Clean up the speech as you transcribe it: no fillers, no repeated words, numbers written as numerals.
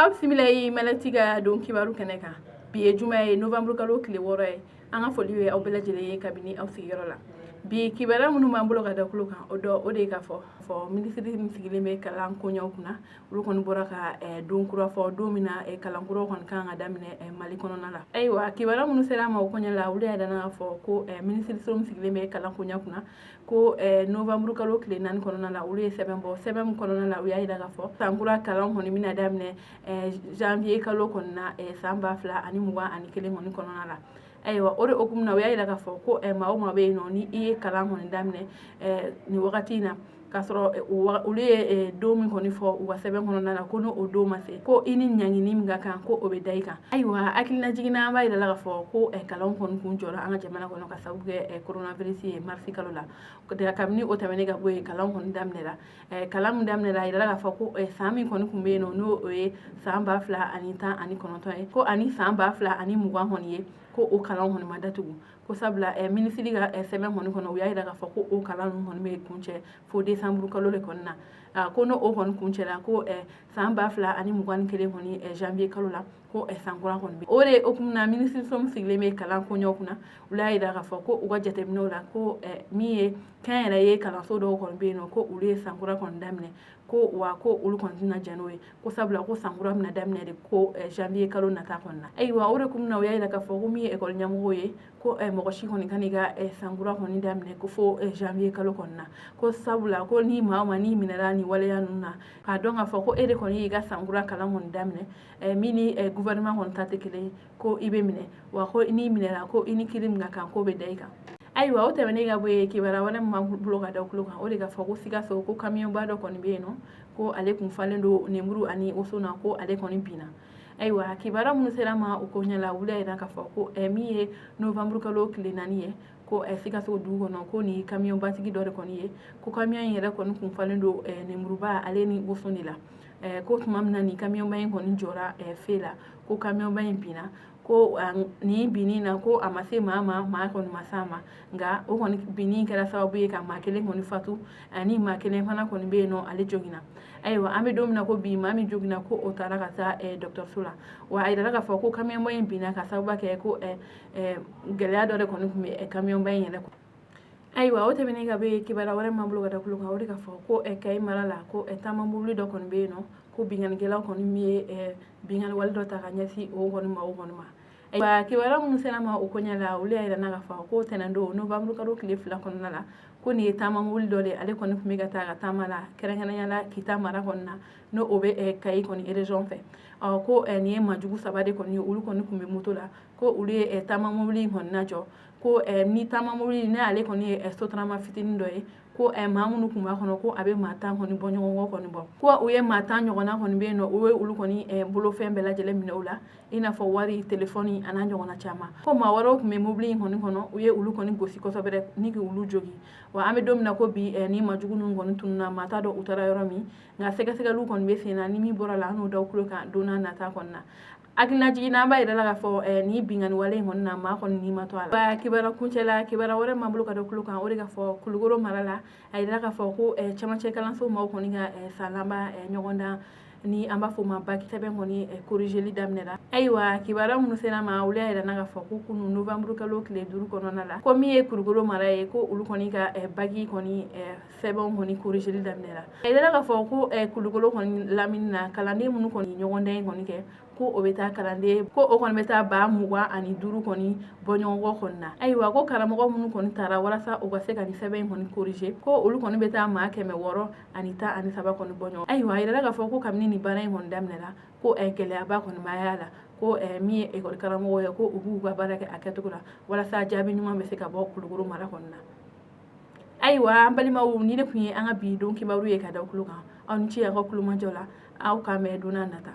Aw bisimila ye Malati ka don kibaru kɛnɛ kan. Bi ye juma ye, novembre kalo tile 6 ye. An ka foli bɛ aw bɛɛ lajɛlen ye kabini aw sigiyɔrɔ la. Bi kibaruya minnu b'an bolo ka da tulo kan, o dɔ o de ye k'a fɔ minisiri min sigilen bɛ kalan koɲɛw kunna, olu kɔni bɔra ka don kura fɔ, don min na kalan kuraw kɔni kan ka daminɛ Mali kɔnɔna la. Ayiwa, kibaruya minnu sera an ma o koɲɛ la, olu y'a yira k'a fɔ ko minisiriso min sigilen bɛ kalan koɲɛ kunna, ko novembre kalo tile 4 kɔnɔna la, olu ye sɛbɛn bɔ. Sɛbɛn min kɔnɔna la, u y'a yira k'a fɔ sankura kalan kɔni bɛna daminɛ janvier kalo kɔni na, san 2021 kɔni kɔnɔna la. Ayiwa, o de hukumu na, u y'a yira k'a fɔ ko maa o maa bɛ yen nɔ, ni i ye kalan kɔni daminɛ nin wagati in na, k'a sɔrɔ olu ye don min kɔni fɔ u ka sɛbɛn kɔnɔna la, ko n'o don ma se, ko i ni ɲangini min ka kan, ko o bɛ da i kan. Ayiwa, hakilina jiginna, an b'a yira la k'a fɔ ko kalan kɔni kun jɔra an ka jamana kɔnɔ ka sababu kɛ coronavirus ye marisi kalo la. Kabini o tɛmɛnen ka bɔ yen, kalan kɔni daminɛra. Kalan min daminɛra, a yirala k'a fɔ ko san min kɔni tun bɛ yen nɔ, n'o ye san 2019 ye, ko ani san 2020 kɔni ye, ko o kalan kɔni ma datugu, ko sabula minisiri ka sɛbɛn kɔni kɔnɔ, u y'a yira k'a fɔ ko o kalan ninnu kɔni bɛ kuncɛ fo desanburu kalo de kɔni na. Ko n'o kɔni kuncɛra, ko san 2021 kɔni janvier kalo la, ko san kura kɔni bɛ. O de hukumu na, minisiriso min sigilen bɛ kalan koɲɛw kunna, olu y'a yira k'a fɔ ko u ka jateminɛw la, ko min ye kɛnyɛrɛye kalanso dɔw kɔni bɛ yen nɔ, ko olu ye sankura kɔni daminɛ, ko wa ko olu kɔni tɛna jɛn n'o ye, ko sabula ko sankura bɛna daminɛ de ko janvier kalo nata kɔni na. Ayiwa, o de kun na, u y'a yira k'a fɔ ko min ye ekɔli ɲɛmɔgɔw ye, ko mɔgɔ si kɔni kan'i ka sankura kɔni daminɛ ko fo janvier kalo kɔni na, ko sabula ko ni maa o maa n'i minɛra nin waleya ninnu na, k'a dɔn k'a fɔ ko e de kɔni y'i ka sankura kalan kɔni daminɛ min ni gouvernement kɔni ta tɛ kelen ye, ko i bɛ minɛ, wa ko n'i minɛra, ko i ni kiiri min ka kan, k'o bɛ da i kan. Ayiwa, o tɛmɛnen ka bɔ yen, kibaruya wɛrɛ min b'an bolo ka da tulo kan, o de ka fɔ ko Sikaso, ko kamiyɔnba dɔ kɔni bɛ yen nɔ, ko ale kun falen don nemuru ani woso na, ko ale kɔni binna. Ayiwa, kibaruya minnu sera ma o ko ɲɛ la, olu y'a yira k'a fɔ ko min ye novembre kalo tile 4 ye, ko Sikaso dugu kɔnɔ, ko nin kamiyɔnbatigi dɔ de kɔni ye, ko kamiyɔn in yɛrɛ kɔni kun falen don nemuruba ale ni woso de la, ko tuma min na nin kamiyɔnba in kɔni jɔra feu la, ko kamiyɔnba in binna. Ko nin binni na, ko a ma se maa ma, maa kɔni ma s'a ma, nka o kɔni binni kɛra sababu ye ka maa kelen kɔni fatu, ani maa kelen fana kɔni bɛ yen nɔ, ale joginna. Ayiwa, an bɛ don min na ko bi, maa min joginna, ko o taara ka taa dɔgɔtɔrɔso la. Wa a yirala k'a fɔ ko kamiyɔnba in binna ka sababu kɛ ko gɛlɛya dɔ de kɔni tun bɛ kamiyɔnba in yɛrɛ kɔnɔ. Ayiwa, o tɛmɛnen ka bɔ yen, kibaruya wɛrɛ min b'an bolo ka da tulo kan, o de ka fɔ ko Kayi mara la, ko taama mobili dɔ kɔni bɛ yen nɔ, ko binkannikɛlaw kɔni min ye binkanni wale dɔ ta ka ɲɛsin o kɔni ma, o kɔni ma. Ayiwa, kibaruya minnu sera ma o koɲɛ la, olu y'a yira k'a fɔ ko tɛnɛndon novembre kalo tile 2 kɔnɔna la, ko nin ye taama mobili dɔ de, ale kɔni tun bɛ ka taa ka taama la, kɛrɛnkɛrɛnnenya la Kita mara kɔni na, n'o o bɛ Kayi kɔni région fɛ. Ɔ, ko nin ye maajugu saba de kɔni ye, olu kɔni tun bɛ moto la, ko olu ye taama mobili in kɔni lajɔ, ko ni taama mobili ne ale kɔni ye sotarama fitinin dɔ ye, ko maa minnu tun b'a kɔnɔ, ko a bɛ maa 10 kɔni bɔ ɲɔgɔn kɔ kɔni bɔ, ko u ye maa 10 ɲɔgɔnna kɔni bɛ yen nɔ, u ye olu kɔni bolofɛn bɛɛ lajɛlen minɛ u la, i n'a fɔ wari, telefɔni a n'a ɲɔgɔnna caman. Ko maa wɛrɛw tun bɛ mobili in kɔni kɔnɔ, u ye olu kɔni gosi kosɛbɛ ni k'olu jogin. Wa an bɛ don min na ko bi, ni maajugu ninnu kɔni tununna, maa t'a dɔn u taara yɔrɔ min, nka sɛgɛsɛgɛliw kɔni bɛ sen na. Ni min bɔra la, an n'o da tulo kan don n'a nata kɔni na. Hakilina jiginna, an b'a yira la k'a fɔ nin binkanni wale in kɔni na, maa kɔni ni ma to a la. Kibaruya kuncɛ la, kibaruya wɛrɛ m'an bolo ka da tulo kan, o de ka fɔ Kulukoro mara la, a yira k'a fɔ ko camancɛ kalanso maaw kɔni ka san laban ɲɔgɔndan, ni an b'a fɔ o ma bac, sɛbɛn kɔni corrigeli daminɛra. Ayiwa, kibaruya minnu sera ma, olu y'a yira k'a fɔ ko kunun novembre kalo tile 5 kɔnɔna la, ko min ye Kulukoro mara ye, ko olu kɔni ka bac kɔni sɛbɛnw kɔni corrigeli daminɛra. A yira k'a fɔ ko Kulukoro kɔni lamini na, kalanden minnu kɔni ɲɔgɔndan in kɔni kɛ, ko o bɛ taa kalanden, ko o kɔni bɛ taa 25 000 kɔni bɔ ɲɔgɔn kɔ kɔni na. Ayiwa, ko karamɔgɔ minnu kɔni taara walasa u ka se ka nin sɛbɛn in kɔni corriger, ko olu kɔni bɛ taa maa 613 kɔni bɔ ɲɔgɔn. Ayiwa, a yirala k'a fɔ ko kabini nin baara in kɔni daminɛra, ko gɛlɛyaba kɔni ma y'a la, ko min ye ekɔli karamɔgɔ ye, ko u b'u ka baara kɛ a kɛcogo la walasa jaabi ɲuman bɛ se ka bɔ Kulukoro mara kɔni na. Ayiwa, an balimaw, ni de tun ye an ka bi don kibaru ye ka da tulo kan. Aw ni ce aw ka kulomajɔ la. Aw k'an bɛn don n'a nata.